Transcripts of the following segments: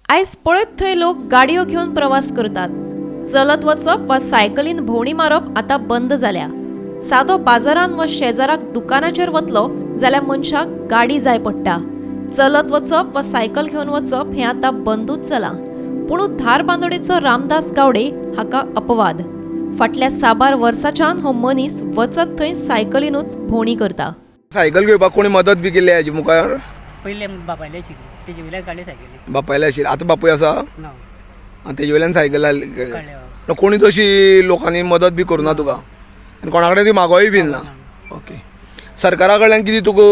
आयज पळयत थंय लोक गाडयो घेवन प्रवास करतात. चलत वचप वा सायकलीन भोंवडी मारप आतां बंद जाल्या. सादो बाजारान वा शेजाराक दुकानाचेर वतलो जाल्यार मनशाक गाडी जाय पडटा. चलत वचप वा सायकल घेवन वचप हें आतां बंदूच जालां. पूण धारबांदोडेचो रामदास गावडे हाका अपवाद. फाटल्या साबार वर्साच्यान हो मनीस वचत थंय सायकलीनूच भोंवडी करता. सायकल घेवपाक कोणी मदत बी केली हाजे मुखार? पयले बापायले आशिल्ली तेजे वयल्यान काडली सायकली. बापायले आशिल्ली. आतां बापूय आसा? ना. आनी तेजे वयल्यान सायकल काडली हय. कोणी तशी लोकांनी मदत बी करूना तुका आनी कोणा कडेन ती मागोय बीन ना? ओके. सरकारा कडल्यान कितें तुका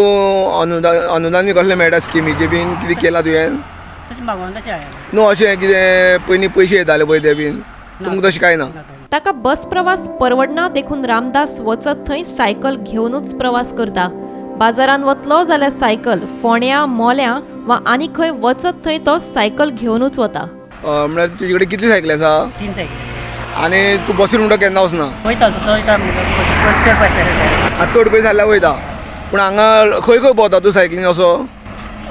अनुदान अनुदान बी कसलें मेळटा स्किमीचें बीन कितें केलां तुवें? तशें मागोन तशें हांवें. न्हू अशें कितें पयलीं पयशे येताले पळय ते बीन तुमकां तशें कांय ना? ताका बस प्रवास परवडना देखून रामदास वचत थंय सायकल घेवनूच प्रवास करता. बाजारान वतलो जाल्यार सायकल, फोंड्या, मोल्यां वा आनी खंय वचत थंय तो सायकल घेवनूच वता. म्हळ्यार तुजे कडेन कितली सायकली आसा? 3 सायकली. आनी तूं बसीर म्हणटा केन्ना वचना? वयता तसो वयता चड पयशे जाल्यार. चड पयस जाल्यार वयता. पूण हांगा खंय खंय भोंवता तूं सायकलीन असो?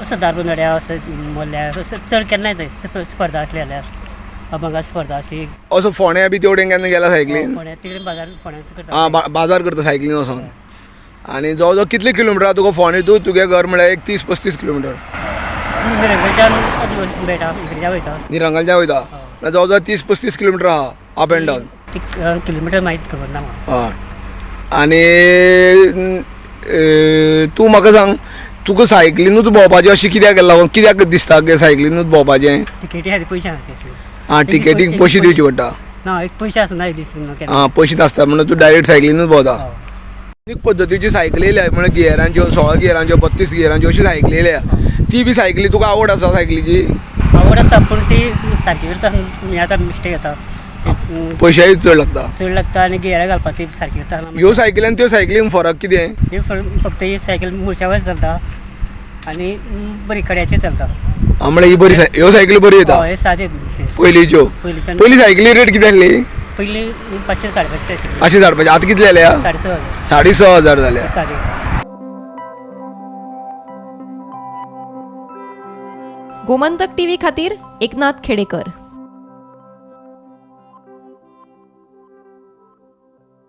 असो धारबांदोड्या, असो मोल्यां, असो चड केन्नाय स्पर्धा आसली जाल्यार अभंगा स्पर्धा अशी. असो फोंड्या बी तेवटेन केन्ना गेला सायकलीन? फोंड्या तिकडे बाजार फोंड्या करता. आं, बाजार करता सायकलीन वचोन. आनी जवळ जवळ कितले किलोमिटर तुका फोंडे तूं तुगे घर म्हळ्यार एक 30-35 किलोमिटर? निरंगलच्यान मेळटा, इकडच्यान वयता. निरंगलच्यान वयता म्हळ्यार जवळ जवळ 30-35 किलोमिटर आहा अप एंड डावन. किलोमिटर माहीत खबर ना म्हाका. हय. आनी तूं म्हाका सांग, तुका सायकलीनूच भोंवपाचें अशें कित्याक लागून कित्याक दिसता की सायकलीनूच भोंवपाचें? तिकेटी खातीर पयशे आहा तशे. आं, टिकेटीक पयशे दिवचे पडटा. ना, एक पयशे आसना एक दीस. आं, पयशे नासता म्हणून तूं डायरेक्ट सायकलीनूच भोंवता. अनेक पद्दतीच्यो सायकली येयल्या, म्हळ्यार गियरांच्यो, 16 गियरांच्यो, 32 गियरांच्यो अश्यो सायकली येयल्या. ती बी सायकली तुका आवड आसा सायकलीची? आवड आसा, पूण ती सारकी करता हें आतां मिस्टेक येता. पयशेय चड लागता. चड लागता आनी गियरां घालपाक ती सारकी करता. ह्यो सायकली आनी त्यो सायकलीन फरक कितें? ही फक्त ही सायकल मुळशावच चलता आनी बरी कड्याची चलता. आं, म्हळ्यार ही बरी ह्यो सायकली बरी येता. हय, सादी. पयलींच्यो. पयलींच्यान. पयली सायकली रेट कितें आसली? पयलीं 500 550 आशिल्ली. 500 550. आतां कितले जाल्या? 6,500. 6,500 जाल्या. सादी. गोमंतक टीव्ही खातीर एकनाथ खेडेकर.